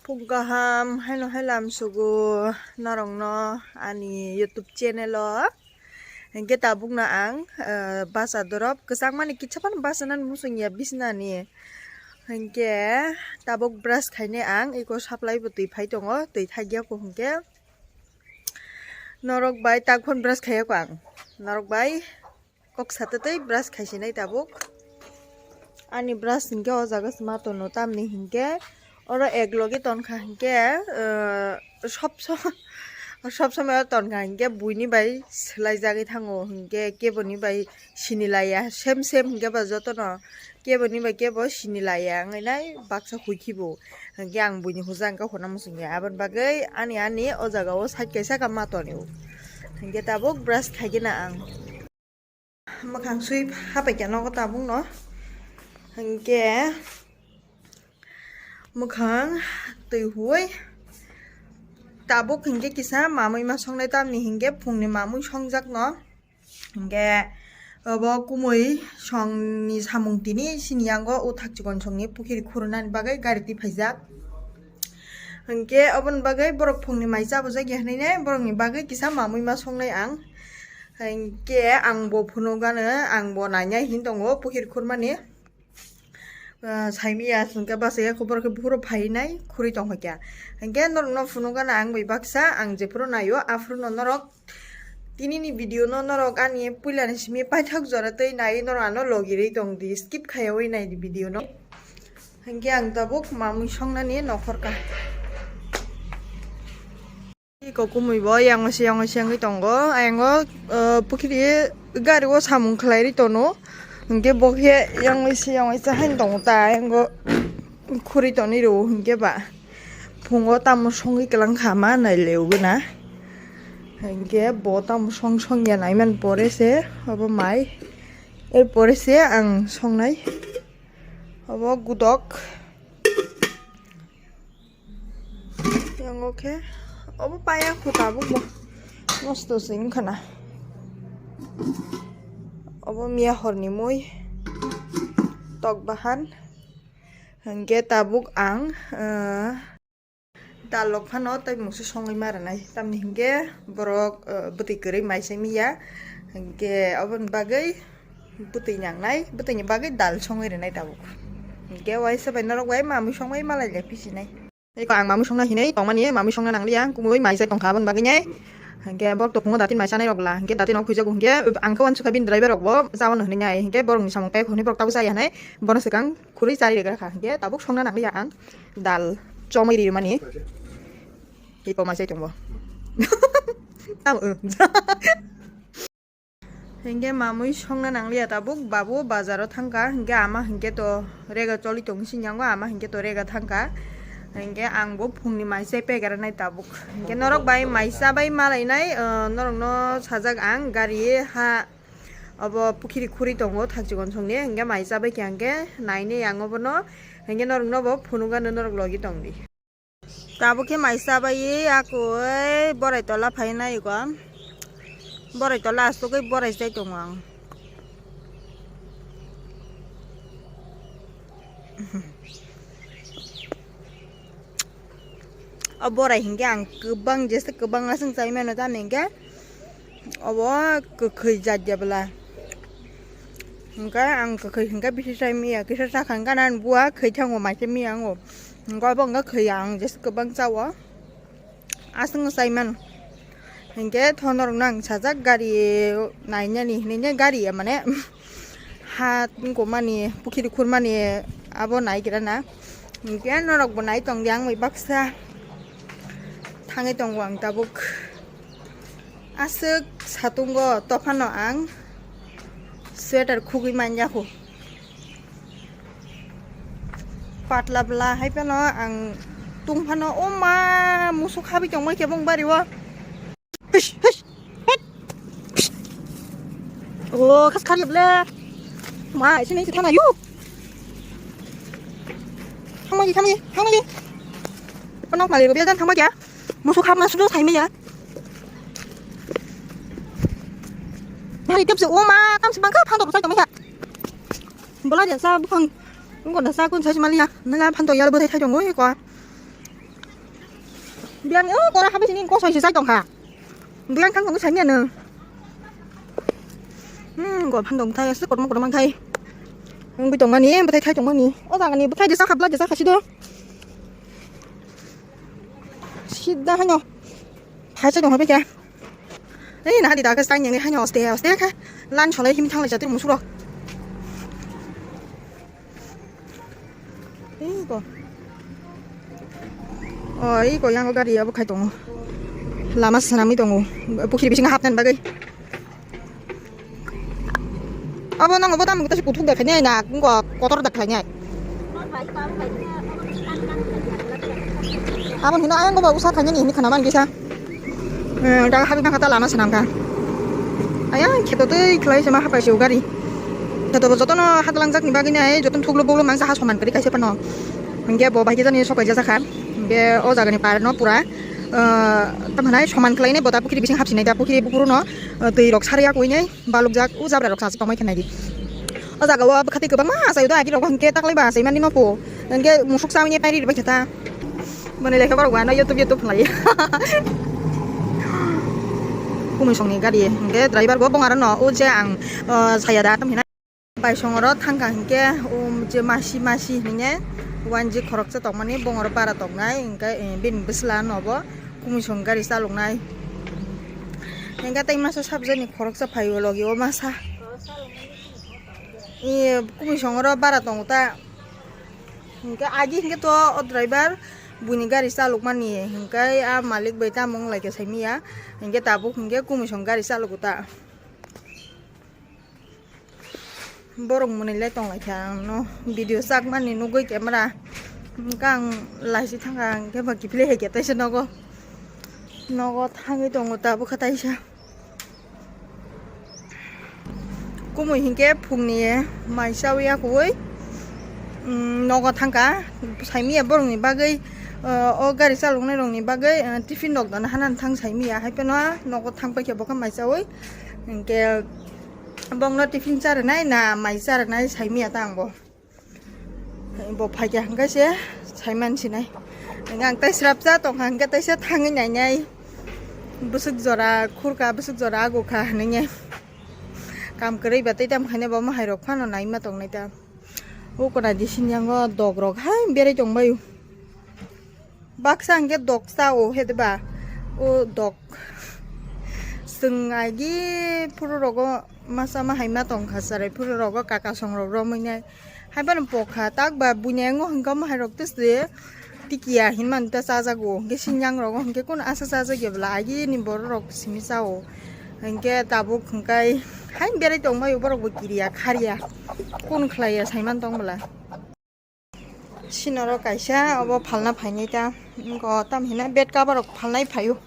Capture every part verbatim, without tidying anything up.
Khub kaham haino hai lamsugo norokno ani YouTube channel o. Hinkhe tabukno ang, eh, basa dorop kwchangmani kitsa phano basanani muchungya bisnani. Hinkhe tabuk brush khainai ang, eko supply bo twi phai tongo, twi thakya ko hinkhe. Norok bai tak phano brush khaiya ko ang. Norok bai kok satwi twi brush khaisinai tabuk. Ani brush hinkhe o jaga se ma tono, tamni hinkhe oro ek logi tonkha hinkhe, eh, sob so-, sob somoi o tonkha hinkhe buini bai swlaijagwi thango hinkhe keboni bai sinilaiya, same same hinkhe ba jotono keboni bai kebo sinilaiya wngwi nai baksa huikhibo. Hinkhe ang buini huja hinkhe hona muchungya, aboni bagwi ani ani o jaga o side kaisa kha ma tonio. Hinkhe tabuk brush khaigena ang. Mwkhang sui hapaikha nogo tabukno. Hinkhe mwkhang twi huwi tabuk hinkhe kisa mamwi ma songnai, tamni hinkhe phungni mamwi songjakno. Hinkhe obo kumui songni samung tini sini yango o thak chikon songni pukhiri khurunani bagwi gari twi phaijak. Hinkhe oboni bagwi borok phungni mai chabujak ya hinwi nai borokni bagwi kisa mamwi ma songnai ang. Hinkhe ang bo phunukgano, ang bo nainai hin tongo pukhiri khurmani. Ah, saimiya hinkhe bachaya khe borok khe buphuru phainai khurui tongkha kya. Hinkhe norokno phunukgano ang bai baksa, ang jephuru naio aphuru no norok tinini video no norok ani puilani simi paithak jora tei nai norok ano logirwi tongdi, skip khaiyawi naidi video no. Hinkhe ang tabuk mamwi songnani nokhorkha. Iko kumui bo yang se yang se wngwi tongo. Ayango, uh, pukhiri gari o samung khlai ri tono. Hinkhe bo khe yang se yang se haino tongo ta. Ayango khuri tonwi rwo hinkhe ba. Phungo tamo songwi kwlang kha ma nai le uguna. Hinkhe bo tamo song song ya nai man pore se obo mai. Er pore se ang songnai. Obo gudok. Yang oke. Obo paya kho tabuk bo. Nosto se wngkha na. Obo miya horni mui. Tok bahan. Hingke tabuk ang, eh, dal rok phano tei mungsa songwi ma rwnai. Tamni hingke borok, eh, bwtwi kwrwi mai se miya. Hingke oboni bagwi bwtwi nangnai. Bwtwini bagwi dal songwi rwnai tabuk. Hingke waisa bai norok bai mamwi songwi malai le pisinai. Eko ang mamwi songna hinwi tongmani, mamwi songna nangliya, kumui mai se tongkha aboni bagwi nai. Hingke borok tongphungo datin mai chanai rok la. Hingke datin rok huijago hingke ang khe uansukha bini driver rok bo chaono hinwi nai. Hingke borokni samung paio hinwi borok tabuk chaya hinwi bono swkang khurui chari rwgra kha. Hingke tabuk songna nangliya ang dal chomwi ri mani. Eko mai se tongbo. Tamo. Hingke mamwi songna nangliya tabuk, babu bazaro thangkha, hingke ama hingke to rega choli tong sini yango, ama hingke to rega thangkha. Hingke ang bo phungni mai chai pegara nai tabuk. Hingke norok bai mai chabai malainai, eh, norokno sajak ang gari ha obo pukhiri khuri tongo thakchikon songni, hingke mai chabai khe hingke nainai ang obono, hingke norokno bo phunukgano norok logi tongdi. Tabuk khe mai chabai akoi borai tola phainai iko. Borai tola asugwi borai chai tongo ang. O borai hinkhe ang kwbang jesa kwbang aswk chai mano tamni hinkhe obo kwkhwi jat ya bwla. Hinkhe ang kwkhwi hinkhe bisi chai manya kisa chakha hinkhe nani bua khwi thango mai se manya ango. Hinkhe obo hinkhe khwi ang jesa kwbang chao. Aswk no chai mano. Hinkhe tho norokno ang sajak gari nainani hinwi gari mane ha tongmani pukhiri khurmani abo naigra na. Hinkhe norok bo nai tongdi ang bai baksa thangwi tongo ang tabuk. Aswk satungo tophano ang sweater khugwi manya kho. Patla bla hai phano ang tung phano, o ma, musuk habwi tongma khe bong bari o. Hish, hish, hit. Hish. O, khas khar ble. Ma, isi nei thana yu. Thangma di, thangma di, thangma di. Panok mali ro biadan thangma kya? Musuk habna sudo sai maya. Mari tepse, o ma, tamse bangkha phang tok sai tongma kya. Bola dia sa bukhang. Ngon da sa kun sai mali ya. Nala phang tok yal bo thai thai tong oi ko. Biang o kora habi sini kosoi se sai tongkha. Biang kang tong sanya no. Hmm, go phan dong thai, se kotorma kotorma khai. Wngwi tongmani, bwthai thai tongmani. O jagani bwthai jesa khabla jesa khasi do. Sidda hano. Phai se dong habi kya. Ei, na di da ka stang yang hano oste oste kha. Lan cholai him thang lai jatir musuro. Iko. Oh, iko yang gari abo khai tongo. Lama swnamwi tongo. Pukhiri bisingo hapnani bagwi. Abo nang obo tamo tasi kuthuk da khainai na, ngo kotor da khainai. Abo hino ayang go ba usa khainani hini khana man gisa. Eh, da habi bangkha ta lama swnam kha. Aya, kheto tei khlai se ma hapai se gari. Kheto bo jotono hatalang jak ni bagwi nai, jotono thuklo bolo mangsa ha soman kari kaisa pano. Hingke bo bahai jani sokai jasa kha. Hingke o jaga ni par no pura, eh, tam hanai soman khlai nai bo ta pukhiri bising hapsi nai ta pukhiri bukuru no, eh, twi rok sari ya koi nai baluk jak u jabra rok sa tongmai khe nai di. O jaga o bwkha twi kwbangma achai do agi rok hingke taklai ba achai mani no po. Hingke musuk sa uni pai ri bai khe ta. Boni lekha borok bo ano YouTube, YouTube khlai. Kumui songni gari, hingke driver bo bongaro no, o je ang, o, saya da, tam hinai. Bai songoro thangkha hingke, um, je masi, masi hinine, wanji khoroksa tongmani, bongoro bara tongnai, hingke, eh, bini bwsla no bo kumui song gari chaloknai. Hingke tei masa sabjani khoroksa phaio logi o masa. Iye, kumui songoro bara tongo ta. Hingke agi hingke to o driver buini gari chalokmani, hingke a malik bai tamo wnglaikha saimanya, hingke tabuk hingke kumusong gari chalogo ta. Borok mwnwi lai tonglaikha ang no video chakmani nugwi camera, hingke ang laisi thangkha hingke ba kiphilwi hai khe teisa nogo, nogo thangwi tongo tabuk khe teisa. Kumui hinkhe phungni mai chawi ya kuwi, mm, nogo thangkha, saimanya borokni bagwi, uh, o gari chaloknai rokni bagwi, uh, tiffin rok dana hanani thang saimanya, haiphano nogo thang paikha bokha mai chawi, hinkhe bokno tiffin cha rwnai na mai cha rwnai saimanya ta ang bo. Bo phaikha hwnkhe se saiman sinai. Ang tai srapsa tongkha hwnkhe taisa thangwi nainai. Bwswk jora khurkha, bwswk jora agukha hinwi. Kam kwrwi ba tei tamo khainai bo mahairok phano naima tongnai ta. O kona di sinyango dogrok hai berai tongbaio. Baksa hwnkhe dok cha o, he de ba? O dok. Chwng agi phuru rogo masa ma hai ma tong kha, chwrai phuru rogo kaka song rok romwi nai. Hai phano pok kha, tak ba buini yango hwnkhe omo hai rok tei se tikiya hinmani ta chajago. Hwnkhe sinyang rogo hwnkhe kunu asa chajak ya bwla, agi ni borok rok simi cha o. Hwnkhe tabuk hwnkhe hai berai tong bai o borok bo kiriya khariya. Kunu khlai ya sai man tong bwla. Sinoro kaisa obo phalna phainai ta, wngkha tam hina bed cover rok phalnai phaio.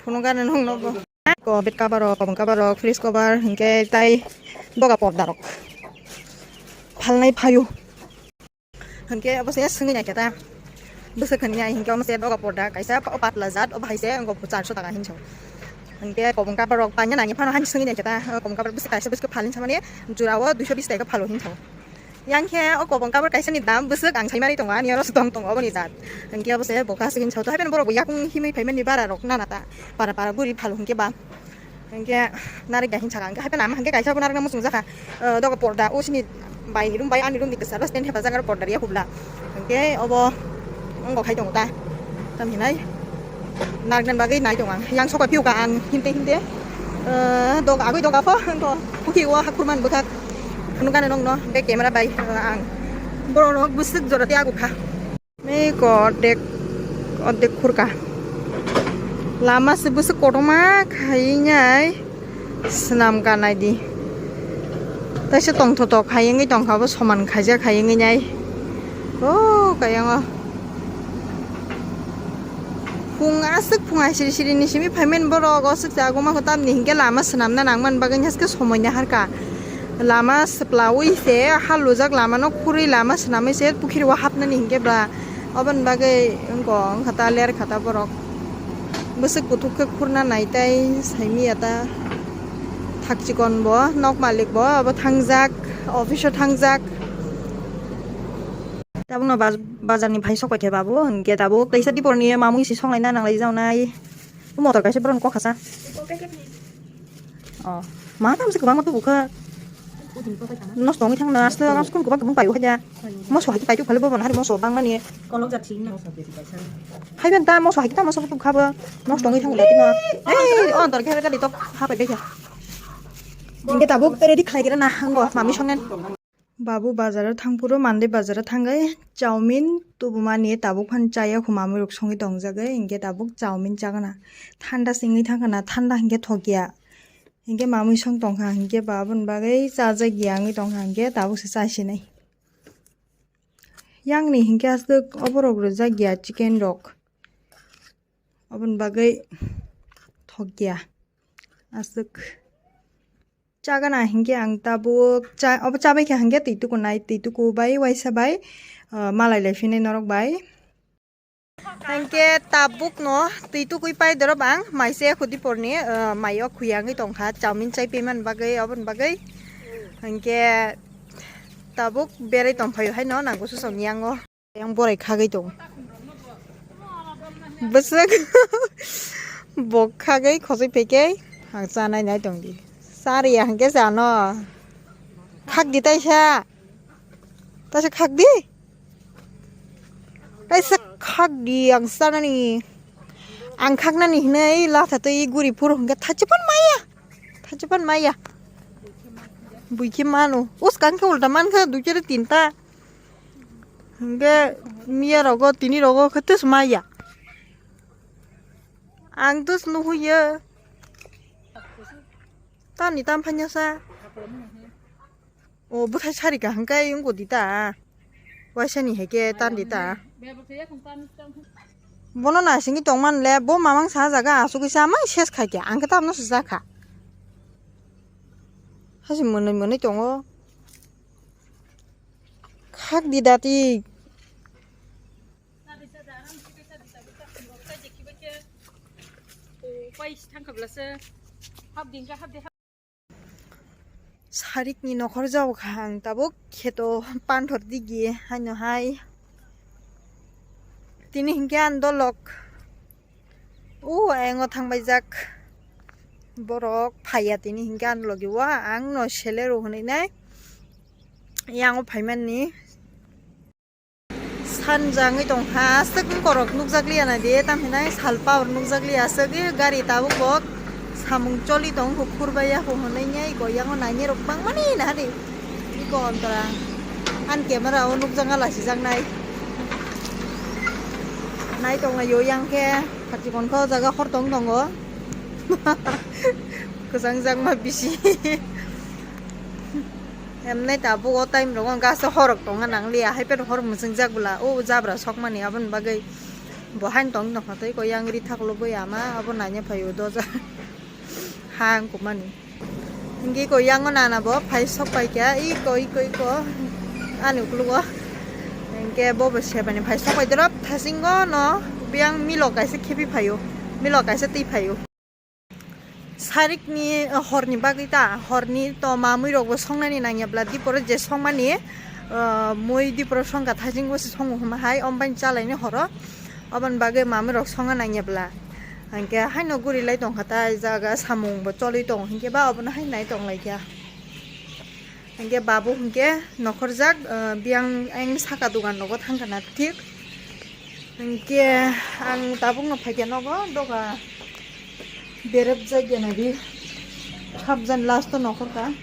Phunukgani nokno bo. Ko bed cover rok, kobong cover rok, fridge cover, hinkhe tai doga porda rok phalnai phaio. Hinkhe obo se swngwi naikhe ta. Bwswk hwnwi ai hinkhe omo se doga porda kaisa o patla jat, obo hai se wngkha charso taka hinwi sao. Hinkhe kobong cover rok paina nangya phano hani swngwi naikhe ta, o kobong cover bwswk kaisa bwswk phalni samani jora o duiso bis taka phalo hinwi sao. Yang khe o kobong cover kaisa ni dam bwswk ang saimani tongo, ani oro se tong tongo oboni jat. Hinkhe obo se bo kasugwi sao, to hai phano borok bo yakung himwi phaimani bara rok nana ta, para para guri phalo hinkhe ba. Hinkhe narikya hinwi saka, hinkhe haiphano ama hinkhe kaisa bo narikna muchungjakha, eh, doga porda o sini bai ni room bai ani room ni kwcharo stand hepajak aro porda riya hubla. Hinkhe obo wngkha khai tongo ta, tam hinai narikna bagwi nai tongo ang. Yang soka phiyokha ang himte himte, eh, doga agwi doga pho wngkha, puki o hakhurman bwkhak phunukgani nokno, hinkhe camera bai, eh, ang borok rok bwswk jora tei agukha. Mei ko ordek, ordek khurka. Lama se bwswk kotorma khaiwi nai swnam ka nai di. Taisa tongthotok hai wngwi tongkha bo soman khaijak hai wngwi nai. O kayang o. Phung aswk phung hai siri siri ni simi phaimani borok aswk chaguma kho tamni hinkhe lama swnamna nangmani bagwi haske somoi naharka. Lama swplaui se halujak lama no khurui lama swnamwi se pukhiri o hapnani hinkhe ba. Oboni bagwi wngkha ta ler kha ta borok. Bwswk kuthuk khe khurna nai tai saimanya ta. Thak chikon bo nok malik bo abo thangjak office o thangjak. Tabukno baj-, bazarni phai sok paikha babu, hinkhe tabuk teisa diporni mamui si songlai na nanglai jaunai. Motor kaisa borokni kok khasa. Oh, ma tamo se kwbangma tubu kha. Nosto wngwi thangna asle ang school kwbang kwbang paio haja. Moso hai paito khali bobo hari moso bangmani. Hai ben ta moso hai ta moso tu khabo. Nosto wngwi thangna tino. Ei, oh, dor khe gari tok ha pai bekha. Hinkhe tabuk ready khlai kira na hango mami songen. Babu bazaro thangphuru, mande bazaro thangwi chowmin tubumani tabuk phan chaya khu mamui rok songwi tongjagwi, hinkhe tabuk chowmin chagana. Thanda singwi thangkhana, thanda hinkhe thokya. Hinkhe mamui song tongkha, hinkhe ba aboni bagwi chajakya wngwi tongkha, hinkhe tabuk se chasinai. Yangni hinkhe aswk oborok rwjakya chicken rok. Aboni bagwi thokya aswk. Chagana hinkhe ang tabuk cha-, obo chabaikha hinkhe twi tukunai, twi tuku bai waisa bai, ah, malai lai phinai norok bai. Hinkhe tabukno twi tukui pai dorop ang maise khudi porni, ah, maio khuyangwi tongkha chowmin chai paiman bagwi, oboni bagwi. Hinkhe tabuk berai tongphaio haino nangkukso songni yango. Yang borai khagwi tong. Bwswk bo khagwi khosoi phaikhe ang chanai nai tongdi. Chariya hinkhe chano. Khakdi taisa. Taisa khakdi. Taisa khakdi ang chanani. Ang khaknani hinwi latha twi guri phuru hinkhe thachipan maya. Thachipan maya. Buikhe mano. Uskang khe ulta mankha duikhe tinta. Hingke miya rogo tini rogo khe tes maya. Ang tus nuhuya. Tani tam phanya sa. O bwthai sari kaham kai wngkho di ta. Waisani hai khe tan di ta. Bono naisingwi tongman le bo mamang sa jaga asugwi sa mai ses khai khe ang khe tamno se jakha. Hasi mwnwi mwnwi tongo. Khak di dati. Sarikni nokhor jao kha ang tabuk kheto panthor digi haino hai. Tini hinkhe ang dolok o ayang o thangbai jak borok phaiya tini hinkhe ang logi o ang no sele rw hwnwi nai yang o phaimani. Sanja wngwi tongkha, aswk wngkorok nukjakliya naidi, tamo hinai sal power nukjakliya, aswk gari tabuk bo samung choli tong, hukhur bai ya, huhunai ya, iko yango nainai rok bangmani nahadi, iko ontora, ani camera o nukjakna lasijaknai, nai tonglaio yang khe, khachikon khe o jaga hor tong tongo, kwchangjakma bisi. Emnai tabuk o time rogo gasa horok tongna nangliya, hai phano hor mwchwngjak bwla o jabra sokmani, aboni bagwi bo haino tongwi tongkha tei ko yang ri thaklo bui ama abo naina phaio doja ha wngkukmani. Hinkhe ko yango nana bo phai sok paikha iko iko iko ani uklogo. Hinkhe bo bo sebani phai sok pai dorop thasingo no biyang milok kaisa khibi phaio, milok kaisa twi phaio. Sarikni, eh, horni bagwi ta, horni to mamui rokbo songnani nangya bwla, diporo je songmani, eh, mui diporo songkha, thajingbo se songo hwnma hai, ombaini chalaini horo, oboni bagwi mamui rok songna nangya bwla. Hinkhe haino guri lai tongkha ta, jaga samung bo choli tongo, hinkhe ba obono hai nai tong lai kha. Hinkhe babu hinkhe nokhorjak, eh, biyang ayang saka dogan rogo thangkha na thik. Hinkhe ang tabukno phaikha nogo doga berepjak ya naidi. Hapjani last o nokhorkha.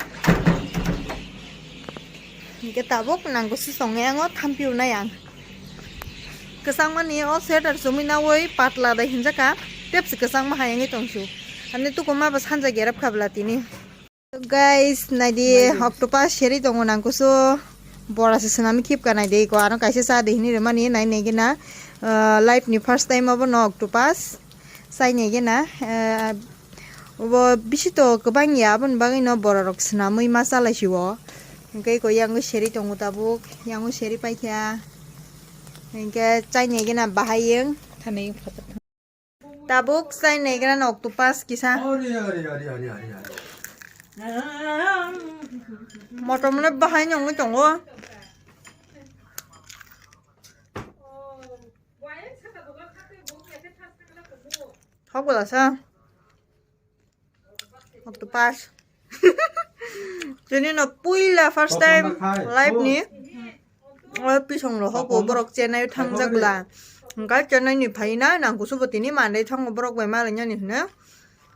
Hinkhe tabuk nangkukso songwi ang o thampio nai ang. Kwchangmani o sweater chumui naui patla dai hinjakha. Tepsi kwchangma hai wngwi tongsu. Ani tukumabo sanja gerep kha bwla tini. Guys, naidi octopus seri tongo nangkukso. Bora se swnamwi khipka naidi ko ano kaisa cha de hinwi rwmani nai naigena, ah, life ni first time obo no octopus chai naigena, ah, obo bisi to kwbang ya aboni bagwi no bora rok swnamwi ma chalai sio. Hwnkhe ko yango seri tongo tabuk, yango seri paikha. Hwnkhe chai naigena bahai wng. Tabuk chai naigena no octopus kisa. Motom le bahai nongwi tongo. Hok bwla sa. Octopus. Tini no puila first time life ni. O pisong lo hok bo borok chenai thangjak bwla. Hingkai chenai ni phaina nang kusu bo tini mandai thango borok bai malai nani hino.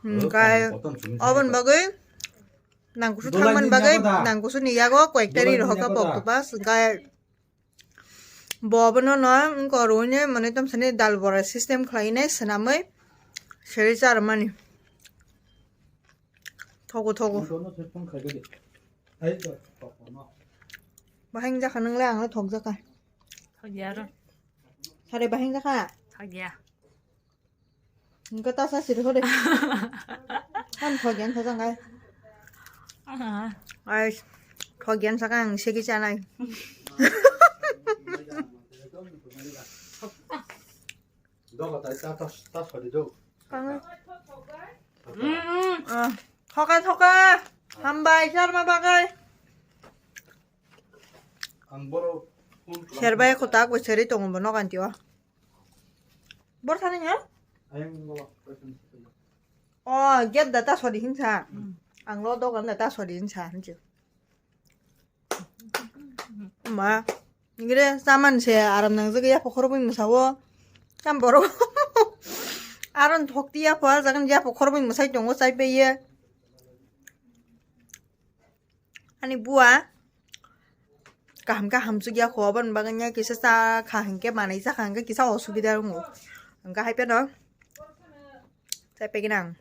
Hingkai obon bagwi nang kusu thangman bagwi nang kusu ni yago koyek tari rohok ka octopus hingkai. Bo abono no wngkha rwini mane tamsani dal bora system khlainai swnamwi seri charwmani. Thogo thogo. Bahai wngjakha nwngle angno thokjakha. Thokya ro. Sare bahai wngjakha? Thokya. Engko ta sa siri hore. Kan thogian sa jang ai. Ai thogian sa kang segi chanai. Doga ta ta ta ta sori do. Kang. Ah, thoka thoka. Hambai sar ma bagai. Ang boro serbai kho ta ko seri tongo bo nokan tio. Bor thani ha? Ayang bo. O, get da ta sori hinsa. Ang lo dogan da ta sori hinsa hinsi. Ma, ngire saman se aram nang jage ya pokhoro bui musawo. Kam boro. Aron thokti ya po jagan ya pokhoro bui musai tongo chai pe ye. Ani bua kaham kaham chukya kho, aboni bagwi nya kisa cha kha hinkhe manai cha kha hinkhe kisa osubida wngo. Hinkhe hai phano chai pegina ang.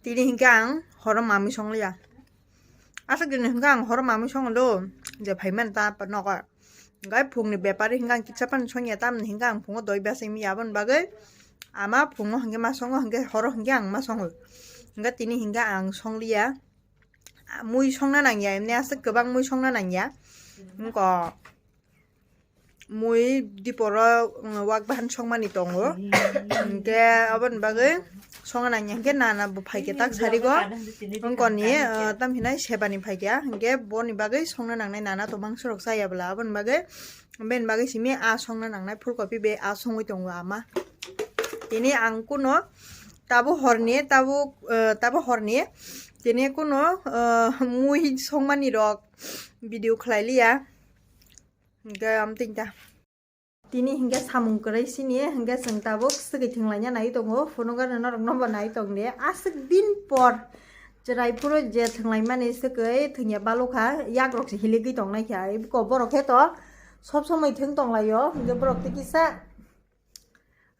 Tini hinkhe ang horo mamwi songliya. Aswk dini hinkhe ang horo mamwi songo do, je phaimani ta nogo. Hinkhe phungni bepari hinkhe ang kisa phano songya, tamni hinkhe ang phungo doi bachai manya, aboni bagwi ama phungo hinkhe ma songo, hinkhe horo hinkhe ang ma songo. Hinkhe tini hinkhe ang songliya. Mui songna nangya, emni aswk kwbang mui songna nangya. Wngkha mui diporo, um, wak bahan songmani tongo. Hinkhe aboni bagwi songna nangya hinkhe nana bo phaikhe tak sarigo. Wngkoni, uh, tam hinai sebani phaikha. Hinkhe boni bagwi songna nangnai nana to mangsorok chaya bwla. Aboni bagwi, beni bagwi simi a songna nangnai phulkopi be a songwi tongo ama. Tini ang kuno tabuk horni, tabuk, uh, tabuk horni tini kuno, uh, mui songmani rok video khlai liya. Hinkhe amtwinta. Tini hinkhe samung kwrwi sini, hinkhe chwng tabuk swkwi thwnglaina nai tongo, phunukgani norokno bo nai tongdi. Aswk din por chwrai phuru je thwnglaimani swkwi thwngya balukha, yakrok se hiligwi tongnaikha. Eko borok khe to sob somoi thwng tonglaio, hinkhe borok tei kisa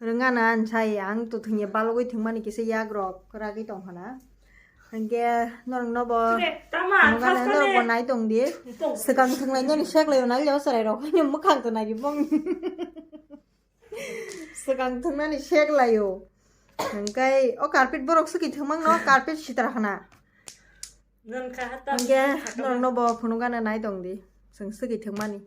rwngana ansai, ang to thwngya balugwi thwngmani kisa yakrok kwragwi tongkhana. Hinkhe norokno bo, tama, phunukgana norok bo nai tongdi. Swkang thwnglainani seklaio nai leo chwrairok, haino mwkhang to naidi bong. Swkang thwngnani seklaio. Hinkhe o carpet borok swkwi thwngmangno carpet sitra khna. Hinkhe norokno bo phunukgana nai tongdi. Chwng swkwi thwngmani.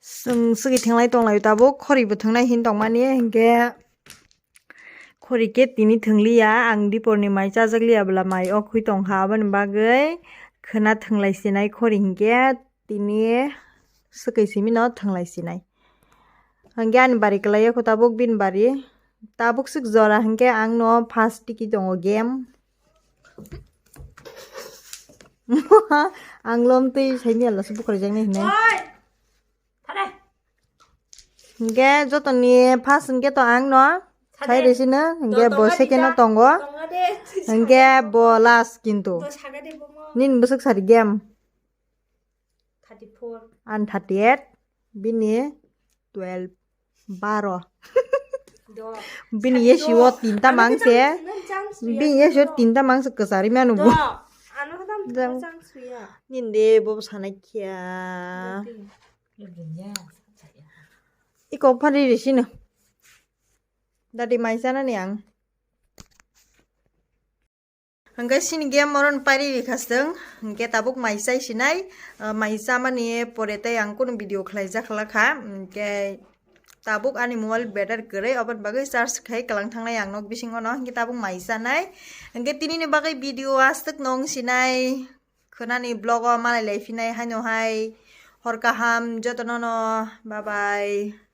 Chwng swkwi thwnglai tonglaio tabuk, khoribo thwngnai hin tongmani, hinkhe khori khe tini thwngliya, ang diporni mai chajak liya bwla mai o khui tongkha, aboni bagwi khwna thwnglai sinai khori hinkhe tini swkwi simino thwnglai sinai. Hinkhe ani bari kwlaiya kho tabuk bini bari, tabuk swk jora hinkhe ang no first tiki tongo game. Ang lom twi saimya lasa bukharijaknai hinwi. Hinkhe jotoni first hinkhe to ang no sai risino, hinkhe bo second o tongo, hinkhe bo last kintu. Nini bwswk sari game? Thirty four. An thirty eight, bini twelve, baro. Bini yesio tinta mangse, bini yesio tinta mangse kwchari manu bo. Jang. Ninde bobo sanai khia. Iko phari risino. Dadi mai chanani ang. Hingke sini game moron pari ri khasdeng. Hingke tabuk mai chai sinai. Ah, mai chamani pore tei ang kunu video khlai jakhala kha. Hingke tabuk ani mobile battery kwrwi, oboni bagwi charge khai kwlang thangnai ang nok bisingo no. Hingke tabuk mai chanai. Hingke tini ni bagwi video aswk nong sinai. Khwnani vlog o malai lai phinai haino hai. Hor kaham jotono no. Bye bye.